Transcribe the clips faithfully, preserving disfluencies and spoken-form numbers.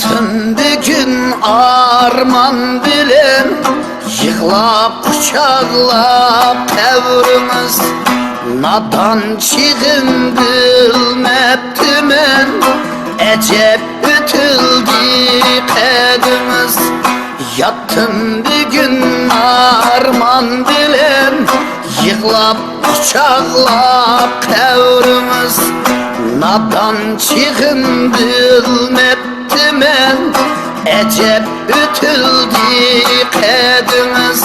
ياتتىم بۈگۈن ئارمان بىلەن، يىغلاپ قۇچاقلاپ قەۋرىڭىز. نادان چېغىم بىلمەپتىمەن، ئەجەب ئۆتۈلدى قەدىمىز. ياتتىم بۈگۈن ئارمان بىلەن، يىغلاپ قۇچاقلاپ قەۋرىڭىز. نادان چېغىم بىلمەپتىمەن، ئەجەب ئۆتۈلدى قەدىمىز.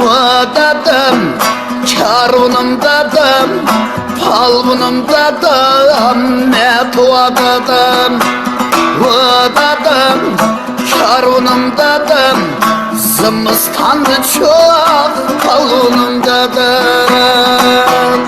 ۋا دادام، كارۋىنىم دادام، پالۋىنىم دادام، مەتۇۋا دادام. ۋا دادام، كارۋىنىم دادام، زىمىستاندا چوغ پالۋىنىم دادام.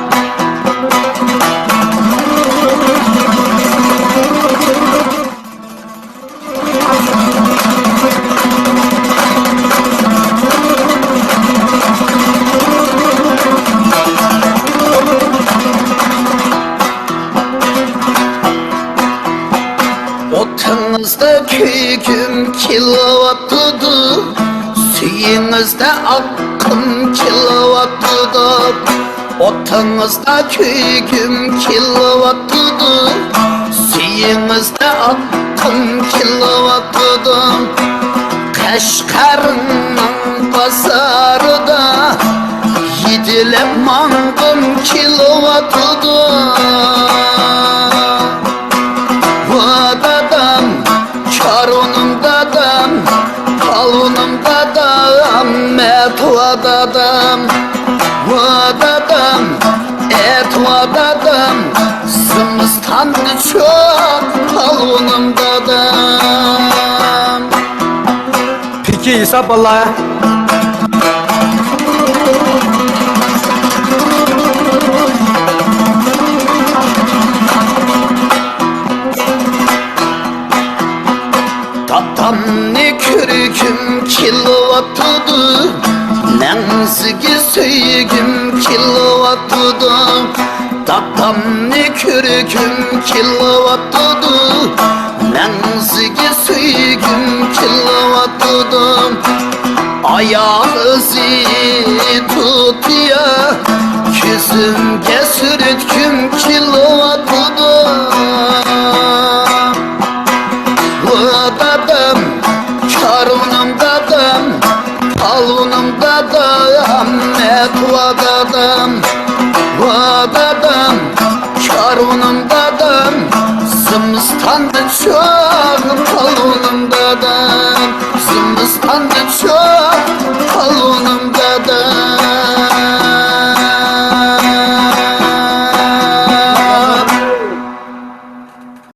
ئوتىڭىزدا كۆيگۈم كېلىۋاتىدۇ، سۈيىڭىزدە ئاققۇم كېلىۋاتىدۇ. ئوتىڭىزدا كۆيگۈم كېلىۋاتىدۇ، سۈيىڭىزدە ئاققۇم كېلىۋاتىدۇ. قەشقەرنىڭ بازارىدا يېدىلەپ ماڭغۇم كېلىۋاتىدۇ. ۋا دادام، كارۋىنىم دادام، پالۋىنىم دادام، ئەتىۋا دادام. ۋا دادام، ئەتىۋا دادام، زىمىستاندا چوغ پالۋىنىم دادام. پېكى ھېساب باللا. دادامنى كۆرگۈم كېلىۋاتىدۇ، مەڭزىگە سۆيگۈم كېلىۋاتىدۇ. دادامنى كۆرگۈم كېلىۋاتىدۇ، مەڭزىگە سۆيگۈم كېلىۋاتىدۇ. ئاياغ ئىزى تۇتىيا، كۆزۈمگە سۈرتكۈم كېلىۋاتىدۇ. ۋا دادام، كارۋىنىم دادام، پالۋىنىم دادام، ئەتىۋا دادام. ۋا دادام، كارۋىنىم دادام، زىمىستاندا چوغ پالۋىنىم